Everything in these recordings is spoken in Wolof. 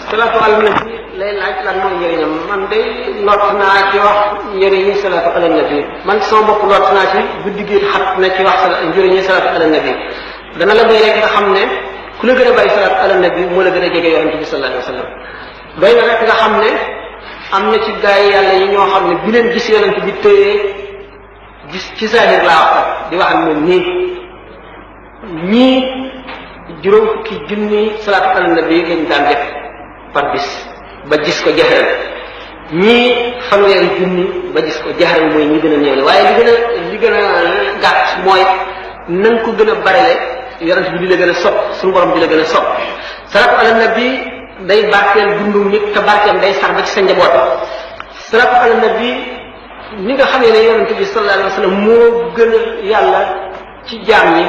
salaatu ala nabi lay laaj lan mooy njëriñam man de lott naa ci wax njëriñi salaatu ala nabi man sama bopp lott naa ci guddi gi xat na ci wax njëriñi salaatu ala nabi dana la doy rek nga xam ne ku la gën a bàyyi salaatu ala nabi moo la gën a jege yonente bi sallallahu alayhi wa sallam doy na rek nga xam ne am na ci gaay yi yàlla yi ñoo xam ne bi leen gis yonente bi tëyee gis ci zahir laa wax di wax ak moom nii ñii juróom fukki junni salaatu ala nabi lañ daan def par bis ba gis ko jaxeral ñii fanweeri junni ba gis ko jaxeral mooy ñi gën a néewle waaye li gën a gàtt mooy nañ ko gën a barele yonent bi di la gën a sopp suñu borom di la gën a sopp salaatu ala nabi day barkeel dundu nit te barkeel day sax ba ci sa njaboot salaatu ala nabi ni nga xamee ne yonent bi sallallahu alayhi wa sallam moo gën a yàlla ci jaam ñi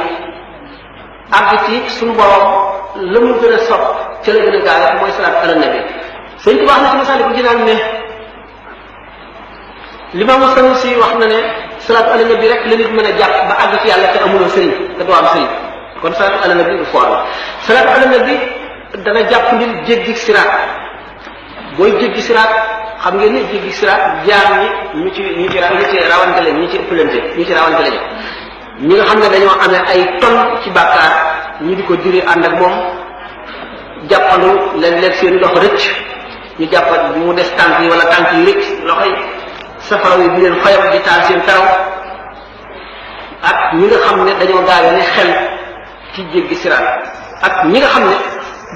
àgg ci suñu borom la mu gën a sopp ca la gën a gaaw mooy salaatu ala nabi sëñ bi wax na ci Masaalikul Jinaan ne Limaamu Sanusi wax na ne salaatu ala nabi rek la nit mën a jàpp ba àgg ci yàlla te amuloo sëriñ te doo am sëriñ kon salaatu ala nabi du foor salaatu ala nabi dana jàpp ndil jéggi siraat booy jéggi siraat xam ngeen ni jéggi siraat jaar ñi ñu ci rawante leen ñi ci ëppalante ñi ci rawante leen ñi nga xam ne dañoo amee ay tonn ci bàkkaar ñi di ko diri ànd ak moom jàppandu léeg-léeg seen loxo rëcc ñu jàppat mu des tànk yi wala tànk yi rëcc loxo yi safara yi di leen xoyam di taal seen karaw ak ñi nga xam ne dañoo gaawe ne xel ci jéggi siraat ak ñi nga xam ne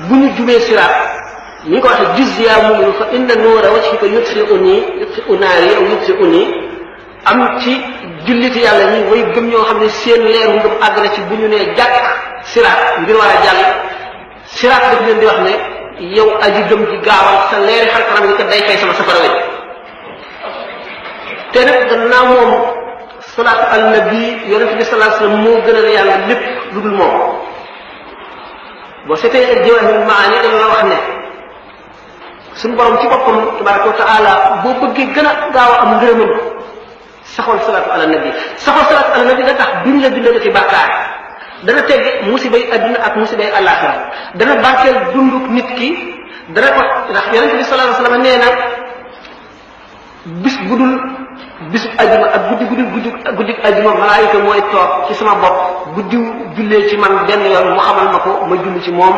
bu ñu jubee siraat ñi ko waxee juzya mu'min fa inna nuura wajhika yutfi'u naari aw yutfi'uni am ci julliti yàlla ñi way gëm ñoo xam ne seen leeru ngëm àgg na ci bu ñu nee jàkk siraat ngir war a jàll siraat daf leen di wax ne yow aji gëm ji gaawal sa leeri xar kanam yi kat day fay sama safara wi te nag gannaaw moom salaatu ala nabi yonente bi sallallahu alayhi wasallam moo gënal yàlla lépp lu dul moom boo seetee ak Jawaahirul Maani dama la wax ne suñu borom ci boppam tabaraka wa taala boo bëggee gën a gaaw a am ngërëmam saxool salaatu ala nabi saxool salaatu ala nabi da tax duñ la bindal ci bàkkaar dana tegg musibay adduna ak musibay àllaaxira dana barkeel dunduk nit ki dana ko ndax yonente bi sallallahu alayhi wasallam nee na bis bu dul bisu ajjuma ak guddi ajjuma malaayika mooy toog ci sama bopp bu diw jullee ci man benn yoon mu xamal ma ko ma julli ci moom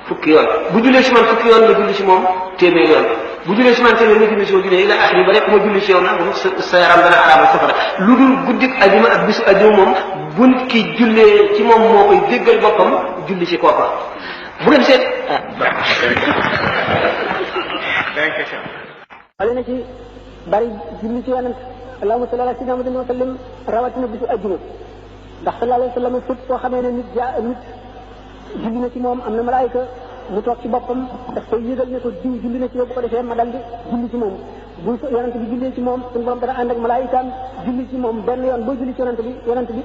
fukki yoon bu jullee ci man fukki yoon ma julli ci moom téeméer yoon bu jullee ci man téeméer ma julli ci moom jullee ila axiri ba rek ma julli ci yow nag sa yaram dana araamal safara lu dul guddi ajjuma ak bisu ajjuma moom bu nit ki jullee ci moom moo koy déggal boppam julli ci kooka bu ngeen seet wala na ci bari julli ci yonent allahumma salli ala sayyidina Muhammadin wa sallim rawatina bisu ajjuma ndax sallallahu alayhi wa sallam fépp soo xamee ne nit julli na ci moom am na malaayika mu toog ci boppam daf koy yëgal ne ko diw julli na ci yow bu ko defee ma dal di julli ci moom bu yonent bi jullee ci moom suñu borom dana ànd ak malaayikaam julli ci moom benn yoon boo julli ci yonent bi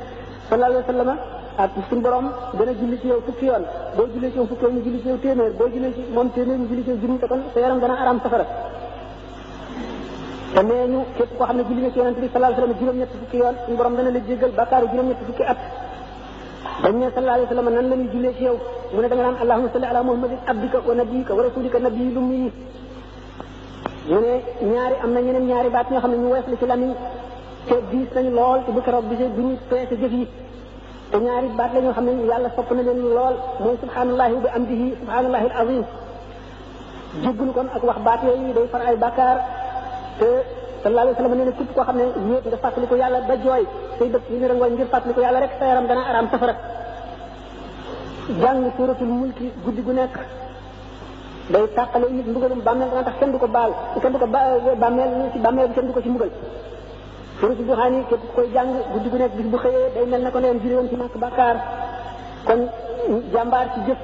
sallallahu alayhi wa sallam ak suñu borom dana julli ci yow fukki yoon boo jullee ci yow fukki yoon ñu julli ci yow téeméer boo jullee ci moom téeméer ñu julli ci yow junni te kon sa yaram dana araam safara te nee ñu képp koo xam ne julli na ci yonent bi sallallahu alayhi wa sallam juróom-ñett fukki yoon suñu borom dana la jéggal bàkkaaru juróom-ñett fukki at dañ ne sallallahu alayhi wa sallam nan la ñuy jullee ci yow mu ne da nga naan allahumma salli ala muhammadin abdika wa nabiyika wa rasulika nabiyil ummi mu ne am na ñeneen ñaari baat ñoo xam ne ñu wees la ci lamiñ te diis nañu lool te bu keroog bisee bu ñu peese jëf yi te ñaari baat la ñoo xam ne yàlla sopp na leen lool mooy subhanallahi wa bi amdihi subhanallahi al azim jéggulu kon ak wax baat yooyu day far ay bàkkaar te sallallahu alayhi wa sallam nee na képp koo xam ne wéet nga fàttali ko yàlla ba jooy say dëkk yi ne rangooñ ngir fàttali ko yàlla rek sa yaram dana araam safara jàng suratul mulki guddi gu nekk day tàqale nit mbugalum bàmmeel dana tax kenn du ko baal bàmmeel ci bàmmeel bi kenn du ko ci mbugal suratul duxaani képp koy jàng guddi gu nekk bis bu xëyee day mel na ko neen jëlee woon ci màkk bàkkaar kon jàmbaar ci jëf